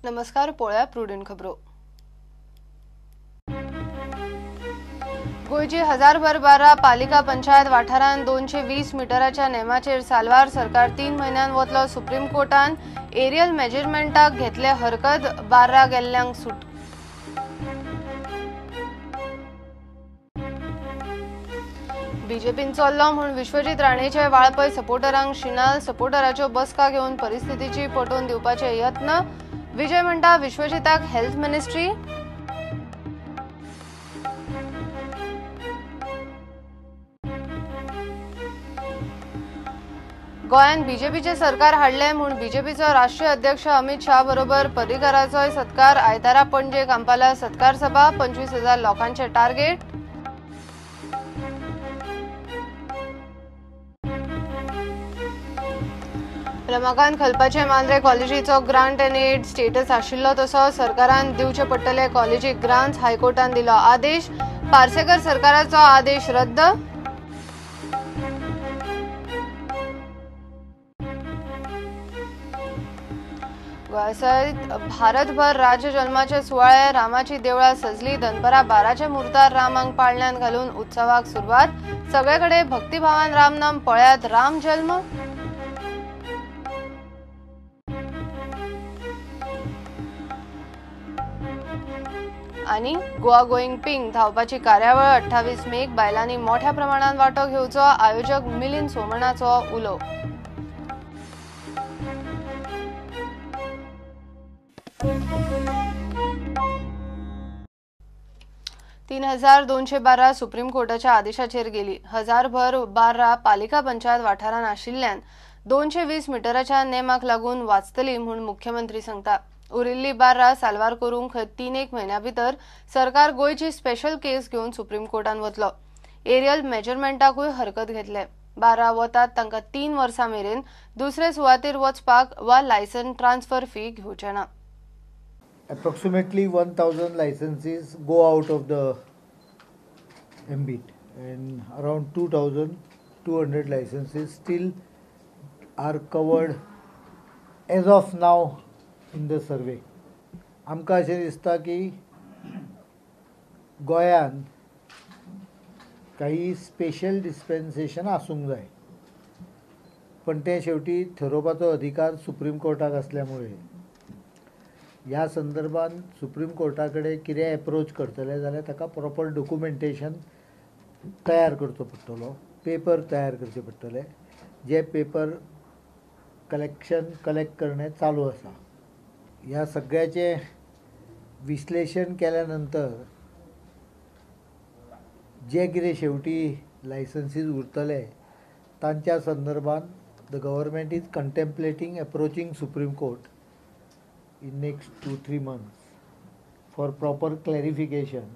नमस्कार, पळोवया प्रुडंट खबरो. गोंयची हजारभर बारा पालिका पंचायत वाठारांत 220 मिटराच्या नेमाचेर साल्वार सरकार 3 म्हयन्यान वतलो सुप्रीम कोर्टान एरियल मेजरमेंटाक घेतले हरकत, 12 गेल्ल्यांक सूट. बीजेपीन चल्लो म्हूण विश्वजीत राणेचे वाळपय सपोर्टरांक शिनाल सपोर्टराच्यो बसका घेवन परिस्थितीची पटोवन दिवपाचे यत्न. विजय म्हणटा विश्वजीताक हेल्थ मिनिस्ट्री. गोंयांत बीजेपीचे सरकार हाडले म्हूण बीजेपीचो राष्ट्रीय अध्यक्ष अमित शाह बरोबर पर्रीकाराचोय सत्कार. आयतारा पणजे कांपाला सत्कार सभा, 25,000 लोकांचे टार्गेट. रमाकांत खलपाचे मांद्रे कॉलेजीचो ग्रांट अँड एड स्टेटस आशिल्लो तसो सरकारान दिवचे पडटले कॉलेजीक ग्रांट्स, हायकोर्टान दिलो आदेश. पार्सेकर सरकाराचो आदेश रद्द. गोंयासयत भारतभर राज्य जल्माचे सुवाळे, रामाची देवळां सजली. दनपरां 12च्या मुहूर्तार रामांक पाळण्यांत घालून उत्सवाक सुरवात. सगळे कडेन भक्तिभावान रामनाम, पळयात राम जल्म. आनी गोवा गोईंग पिंक धांवपाची कार्यावळ 28 मेक बायलांनी मोठ्या प्रमाणात वांटो घेवचो, आयोजक मिलिंद सोमणाचो उलो. 3,212 सुप्रीम कोर्टाच्या आदेशाचेर गेली. हजारभर 12 पालिका पंचायत वाठारांत आशिल्ल्यान 220 मिटराच्या नेमाक लागून वाचतली म्हूण मुख्यमंत्री सांगता. उरिल्ली 12 साल्वार करूंक 3-1 म्हयन्या भितर सरकार गोंयची स्पेशल केस घेवन सुप्रीम कोर्टान वतलो. एरियल मेजरमेंटाकूय हरकत घेतले. 12 वतात तांकां 3 वर्सां मेरेन दुसरे सुवातेर वचपाक वा लायसन ट्रान्सफर फी घेवचे ना. Approximately 1,000 licenses go out of the ambit and around 2,200 licenses still are covered as of now in the survey. आमकां अशें दिसता की गोंयान काही स्पेशल डिस्पेन्सेशन आसूंक जाय, पण तें शेवटी थरोवपाचो अधिकार सुप्रीम कोर्टाक आसल्यामुळे ह्या संदर्भात सुप्रीम कोर्टा कडेन कितें एप्रोच करतले जाल्यार ताका प्रॉपर डॉक्युमेंटेशन तयार करचो पडटलो, पेपर तयार करचे पडटले, जे पेपर कलेक्ट करणे चालू आसा. ह्या सगळ्याचें विश्लेशण केल्या नंतर जे कितें शेवटी लायसन्सीस उरतले तांच्या संदर्भात the government is contemplating approaching Supreme Court in next 2-3 months for proper clarification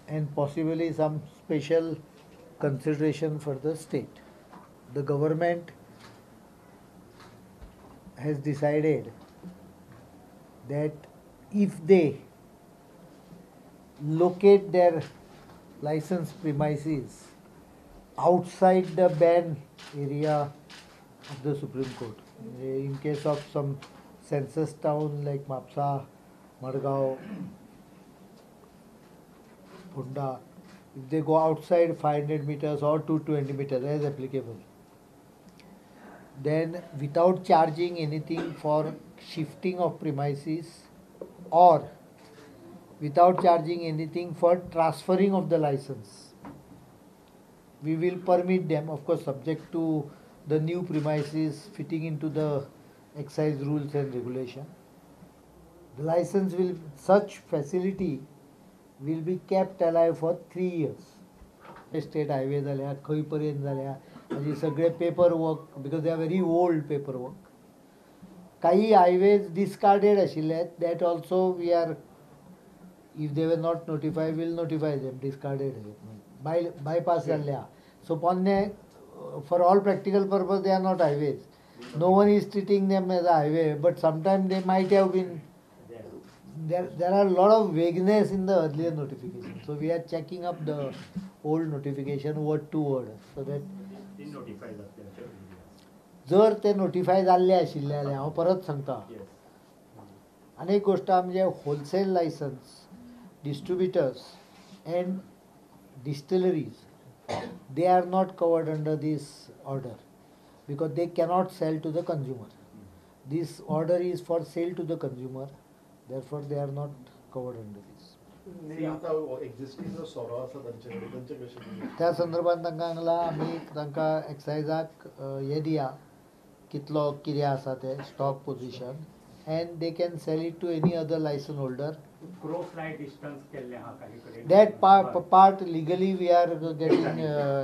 and possibly some special consideration for the state. The government has decided that if they locate their license premises outside the ban area of the Supreme Court, in case of some census town like Mapsa, Margao, Ponda, if they go outside 500 meters or 220 meters as applicable, then without charging anything for shifting of premises or without charging anything for transferring of the license, we will permit them, of course subject to the new premises fitting into the excise rules and regulation. The license will, such facility will be kept alive for 3 years. State highway जाल्या, खंय पर्यंत जाल्या, हाजी सगळे paper work, because they are very old paper work. काही highways discarded आशिल्ले, that also we are, if they were not notify will notify them. Discarded bypass जाल्ले आहा. सो पोन्ने for all practical purpose they are not highways. No one is treating them as a highway, but sometimes they might have been. There are a lot of vagueness in the earlier notification, so we are checking up the old notification word to word, so that जर ते notify जाल्ले आशिल्ले जाल्यार हांव परत सांगता. आनी एक गोश्ट आहा म्हणजे wholesale licence, distributors and distilleries, they are not covered under this order because they cannot sell to the consumer. This order is for sale to the consumer, therefore they are not covered under this. त्या संदर्भात तांकां सांगलां आमी तांकां एक्सायजाक हें दिया कितलो कितें आसा तें stock position, and they can sell it to any other licence holder. Crow fly distance केल्लें आहा काही कडेन. That part legally we are getting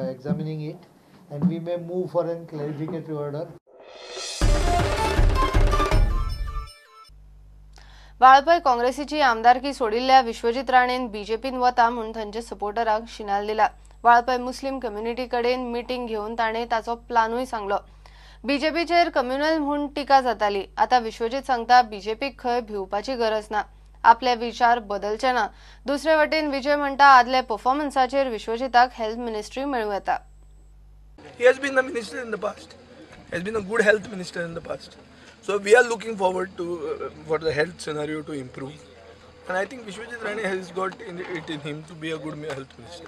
examining it and we may move for an clarificatory order. Valpoi काँग्रेसीची आमदारकी सोडिल्ल्या Vishwajit राणेन बीजेपीन वता म्हूण थंयच्या सपोर्टरांक शिनाल दिला. वाळपय मुस्लीम community कडेन meeting घेवन ताणें ताचो प्लानूय सांगलो. बीजेपीचेर कम्युनल म्हूण टिका जाताली, आतां विश्वजीत सांगता बीजेपीक खंय भिवपाची गरज ना, आपले विचार बदलचे ना. दुसरे वटेन विजय म्हणटा आदले परफॉर्मन्साचेर विश्वजीताक हेल्थ मिनिस्ट्री मेळूं येता. He has been a minister in the past. He has been a good health minister in the past. So we are looking forward to for the health scenario to improve, and I think Vishwajit Rane has got it in him to be a good health minister.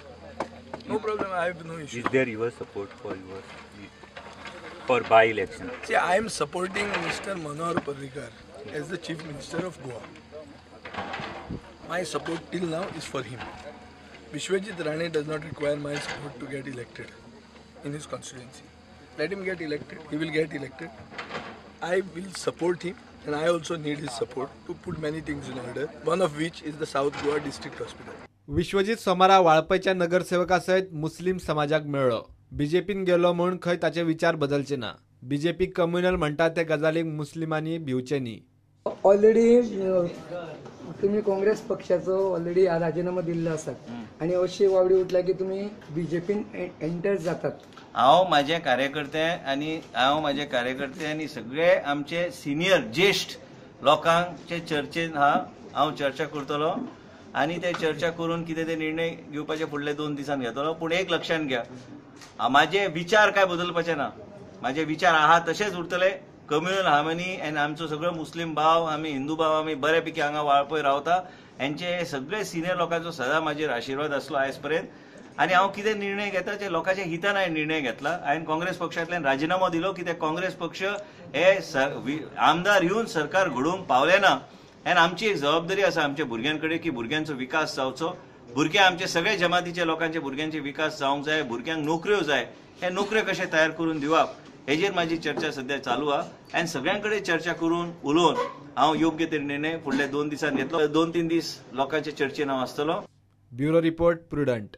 No problem, I have no issue. Is there your support for for by-election? See, I am supporting Mr. Manohar Parrikar as the Chief Minister of Goa. My support till now is for him. Vishwajit Rane does not require my support to get elected in his constituency. Let him get elected. He will get elected. I will support him, and I also need his support to put many things in order, one of which is the South Goa District Hospital. Vishwajit सोमारा वाळपयच्या नगरसेवकासयत मुस्लिम समाजाक मेळ्ळो. बीजेपीन गेलो म्हूण खंय ताचे विचार बदलचे ना. BJP communal म्हणटा ते गजालीक मुस्लिमांनी भिवचे न्ही. ऑलरेडी तुम्ही काँग्रेस पक्षाचो ऑलरेडी राजीनामो दिल्लो आसा आनी अशी वावडी उठल्या की तुम्ही बीजेपीन एंटर जातात. हांव माझे कार्यकर्ते आनी हांव माझे कार्यकर्ते आनी सगळे आमचे सिनियर ज्येश्ठ लोकांचे चर्चेन हांव चर्चा करतलो आनी ते चर्चा करून कितें ते निर्णय घेवपाचे फुडले 2 दिसान घेतलो. पूण एक लक्षांत घ्या, माझे विचार काय बदलपाचे ना, माझे विचार आहा तशेच उरतले. कम्युनल हार्मनी आनी आमचो सगळो मुस्लीम भाव, आमी हिंदू भाव, आमी बऱ्यापैकी हांगा वाळपय रावता. हेंचे सगळे सिनियर लोकांचो सदां म्हाजेर आशिर्वाद आसलो आयज पर्यंत. आनी हांव कितें निर्णय घेता ते लोकांच्या हितान हांवें निर्णय घेतला. हांवें काँग्रेस पक्षांतल्यान राजिनामो दिलो कित्याक काँग्रेस पक्ष हे आमदार येवन सरकार घडोवंक पावले ना. आनी आमची एक जबाबदारी आसा आमच्या भुरग्यां कडेन की भुरग्यांचो विकास जावचो. भुरगे आमचे सगळे जमातीच्या लोकांचे भुरग्यांचे विकास जावंक जाय, भुरग्यांक नोकऱ्यो जाय. हे नोकऱ्यो कशे तयार करून दिवप हेजेर म्हाजी चर्चा सध्या चालू आहा. आनी सगळ्यां कडेन चर्चा करून उलोवन हांव योग्य ते निर्णय फुडल्या 2 दिसांनी घेतलो. 2-3 दीस लोकांच्या चर्चेन हांव आसतलो. Bureau report, Prudent.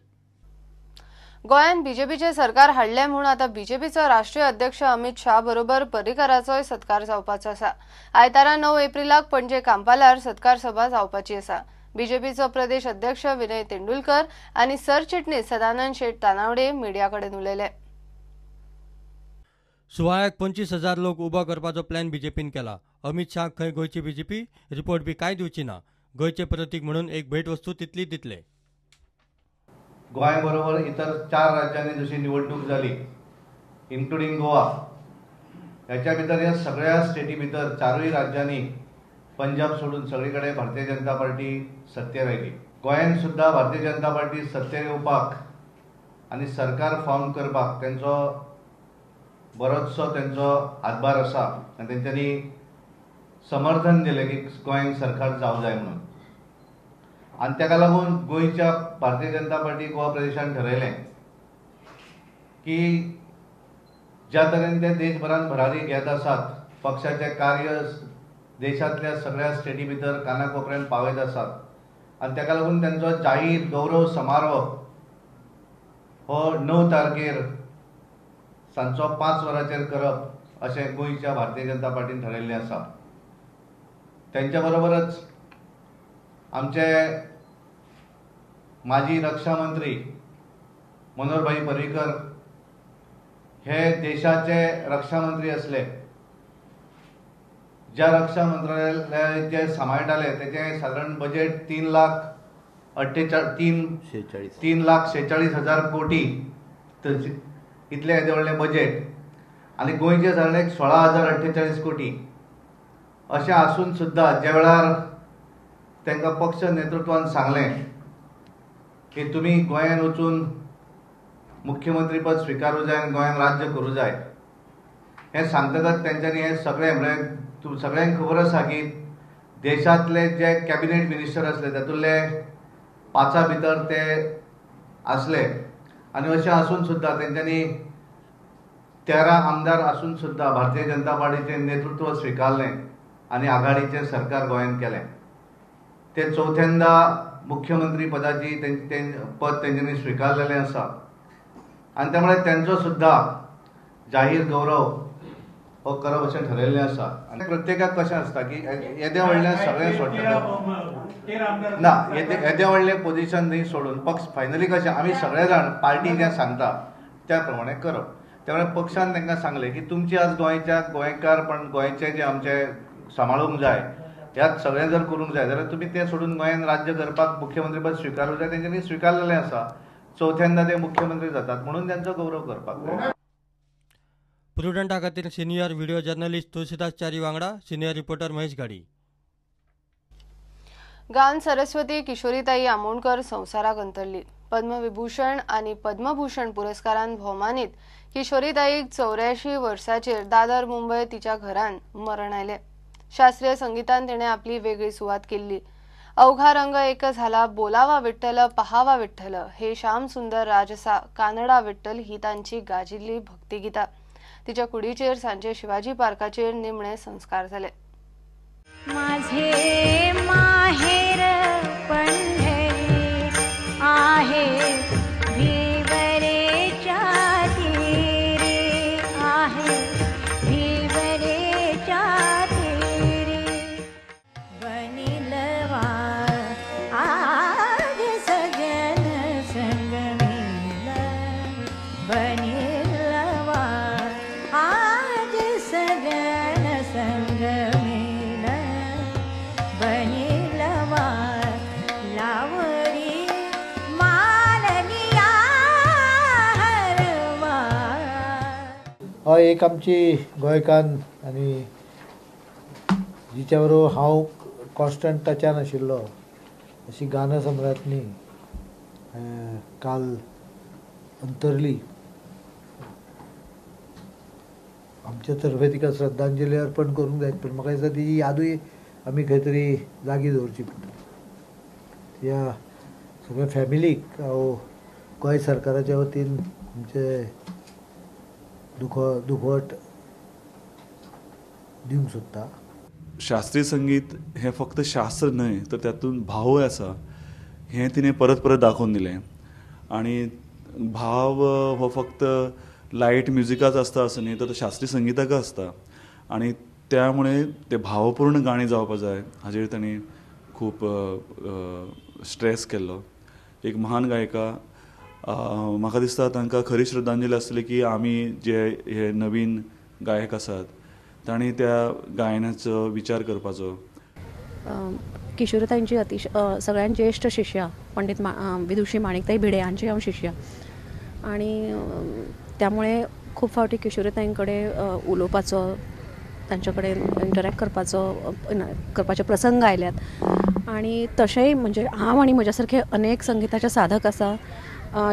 गोंयांत बीजेपीचे सरकार हाडलें म्हूण आतां बीजेपीचो राष्ट्रीय अध्यक्ष अमित शाह बरोबर पर्रीकाराचोय सत्कार जावपाचो आसा. आयतारा 9 एप्रिलाक पणजे कांपालार सत्कार सभा जावपाची आसा. बीजेपीचो प्रदेश अध्यक्ष विनय तेंडुलकर आनी सरचिटणीस सदानंद शेट तानावडे मिडिया कडेन उलयले. सुवाळ्याक 25,000 लोक उबो करपाचो प्लॅन बीजेपीन केला. अमित शाह खंय गोंयची बीजेपी रिपोर्ट बी कांय दिवची ना. गोंयचे प्रतीक म्हणून एक भेटवस्तू तितली दितले. गोंय बरोबर इतर 4 राज्यांनी जशी निवडणूक जाली इन्क्लुडींग गोवा, ह्याच्या भितर ह्या सगळ्या स्टेटी भितर 4 राज्यांनी पंजाब सोडून सगळी कडेन भारतीय जनता पार्टी सत्तेर आयली. गोंयांत सुद्दां भारतीय जनता पार्टी सत्तेर येवपाक आनी सरकार फॉर्म करपाक तेंचो बरोचसो तेंचो हातभार आसा आनी तेंच्यांनी समर्थन दिलें की गोंयांत सरकार जावं जाय म्हणून. आनी ताका लागून गोंयच्या भारतीय जनता पार्टी गोवा प्रदेशान ठरयलें की ज्या तरेन ते देशभरान भरारी घेत आसात, पक्षाचें कार्य देशांतल्या सगळ्या स्टेटी भितर कानाकोपऱ्यान पावयत आसात आनी ताका लागून तेंचो जाहीर गौरव समारोह हो 9 तारखेर सांजचो 5 वरांचेर करप अशें गोंयच्या भारतीय जनता पार्टीन ठरयल्लें आसा. तेंच्या बरोबरच आमचे माजी रक्षा मंत्री मनोहरभाई पर्रीकर हे देशाचे रक्षा मंत्री आसले. ज्या रक्षा मंत्रालयाचे जे सांबाळटाले तेचें सादारण बजेट 3,46,000 कोटी इतलें येदें व्हडलें बजेट. आनी गोंयचे सादारण एक 16,048 कोटी अशें आसून सुद्दां ज्या वेळार तांकां पक्ष नेतृत्वान सांगलें की तुमी गोंयांत वचून मुख्यमंत्रीपद स्विकारूं जाय आनी गोंयांत राज्य करूं जाय, हें सांगतकच तेंच्यांनी हें सगळें म्हळ्यार सगळ्यांक खबर आसा की देशांतले जे कॅबिनेट मिनिस्टर आसले तातूंतले 5 भितर ते आसले आनी अशें आसून सुद्दां तेंच्यांनी 13 आमदार आसून सुद्दां भारतीय जनता पार्टीचें नेतृत्व स्विकारलें आनी आघाडीचें सरकार गोंयांत केलें. ते चवथ्यांदा मुख्यमंत्री पदाची पद तेंच्यांनी स्विकारलेलें आसा आनी त्यामुळे तेंचो सुद्दां जाहीर गौरव हो करप अशें ठरयल्लें आसा. आनी प्रत्येकाक कशें आसता की येदें व्हडलें सगळें सोडटा ना, येदें व्हडलें पोजिशन न्ही सोडून पक्ष फायनली कशें आमी सगळे जाण पार्टी जें सांगता त्या प्रमाणे करप. त्यामुळे पक्षान तांकां सांगलें की तुमची आज गोंयच्या गोंयकारपण गोंयचें जें आमचें सांबाळूंक जाय ह्यात सगळें जर करूंक जाय जाल्यार तुमी तें सोडून गोंयांत राज्य करपाक मुख्यमंत्रीपद स्विकारूंक जाय. तेंच्यांनी स्विकारलेलें आसा, चवथ्यांदा ते मुख्यमंत्री जातात म्हणून तांचो गौरव करपाक जाय. प्रुडंटा खातीर senior video journalist Tulsidas Chari वांगडा सिनियर रिपोर्टर महेश गाडी. गान सरस्वती किशोरीताई आमोणकर संवसाराक अंतरली. पद्मविभूषण आनी पद्मभूषण पुरस्कारान भोवमानीत किशोरीताईक 84 वर्सांचेर दादर मुंबय तिच्या घरान मरण आयलें. शास्त्रीय संगीतान तिणें आपली वेगळी सुवात केल्ली. अवघा रंग एक झाला, बोलावा विठ्ठल पहावा विठ्ठल, हे श्याम सुंदर राजसा, कानडा विठ्ठल ही तांची गाजिल्ली भक्तिगीता. तिच्या कुडीचेर सांजे शिवाजी पार्काचेर निमणे संस्कार जाले. माझे माहेर पंढरी आहे, भिवरेच्या तीरी आहे, भिवरेच्या तीरी बनिलवा आज सजन संगमेल, बनिलवा आज सजन संगमेल, बनिलवा लावरी मालनिया हरवा. हय एक आमची गोंयकान्न आनी जिच्या बरोबर हांव कॉन्स्टंट टचान आशिल्लो अशी गाना सम्राटनी काल अंतरली. आमच्या तर्फे तिका श्रद्धांजली अर्पण करूंक जाय, पूण म्हाका दिसता तिची यादूय आमी खंय तरी जागी दवरची पडटा. ह्या सगळ्या फॅमिलीक हांव गोंय सरकाराच्या वतीन आमचे दुखवट दिवंक सोदता. शास्त्रीय संगीत हें फक्त शास्त्र न्हय तर तातूंत भावूय आसा हें तिणें परत परत दाखोवन दिलें. आनी भाव हो फक्त लायट म्युजिकाच आसता असो न्ही तर शास्त्रीय संगीताकच आसता आनी त्यामुळे ते भावपूर्ण गाणी जावपा जाय हाजेर तांणी खूब स्ट्रेस केल्लो. एक महान गायिका, म्हाका दिसता तांकां खरी श्रद्धांजली आसतली की आमी जे हे नवीन गायक आसात तांणी त्या गायनाचो विचार करपाचो. किशोरताईंची अतिशय सगळ्यात ज्येष्ठ शिष्या पंडित विदुषी माणिकताई भिडे हांची हांव शिष्या आनी त्यामुळे खूब फावटी किशोरताईं कडेन उलोवपाचो, तांचे कडेन इंटरॅक्ट करपाचे प्रसंग आयल्यात. आनी तशेंय म्हणजे हांव आनी म्हज्या सारखे अनेक संगीताचे साधक आसा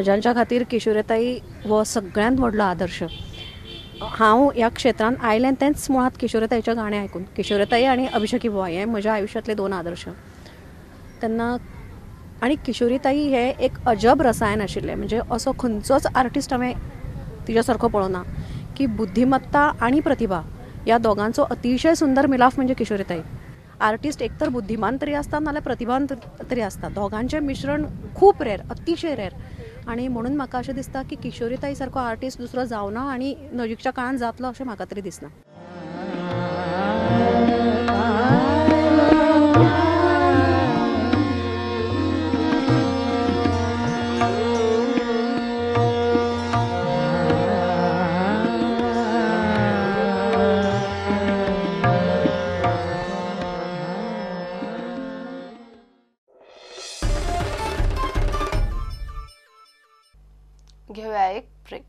ज्यांच्या खातीर किशोरताई हो सगळ्यांत व्हडलो आदर्श. हांव ह्या क्षेत्रांत आयलें तेंच मुळांत किशोरताईचें गाणें आयकून. किशोरताई आनी अभिषेकी बुवा हे म्हज्या आयुश्यांतले दोन आदर्श. तेन्ना आनी किशोरीताई हे एक अजब रसायन आशिल्लें, म्हणजे असो खंयचोच आर्टिस्ट हांवें तिच्या सारको पळोवना की बुद्धिमत्ता आनी प्रतिभा ह्या दोगांचो अतिशय सुंदर मिलाफ म्हणजे किशोरीताई. आर्टिस्ट एकतर बुद्धिमान तरी आसता नाल्यार प्रतिभान तरी आसता, दोगांचें मिश्रण खूब रेर, अतिशय रेर. आनी म्हणून म्हाका अशें दिसता की किशोरीताई सारको आर्टिस्ट दुसरो जावना आनी नजीकच्या काळान जातलो अशें म्हाका तरी दिसना. घेऊया एक ब्रेक.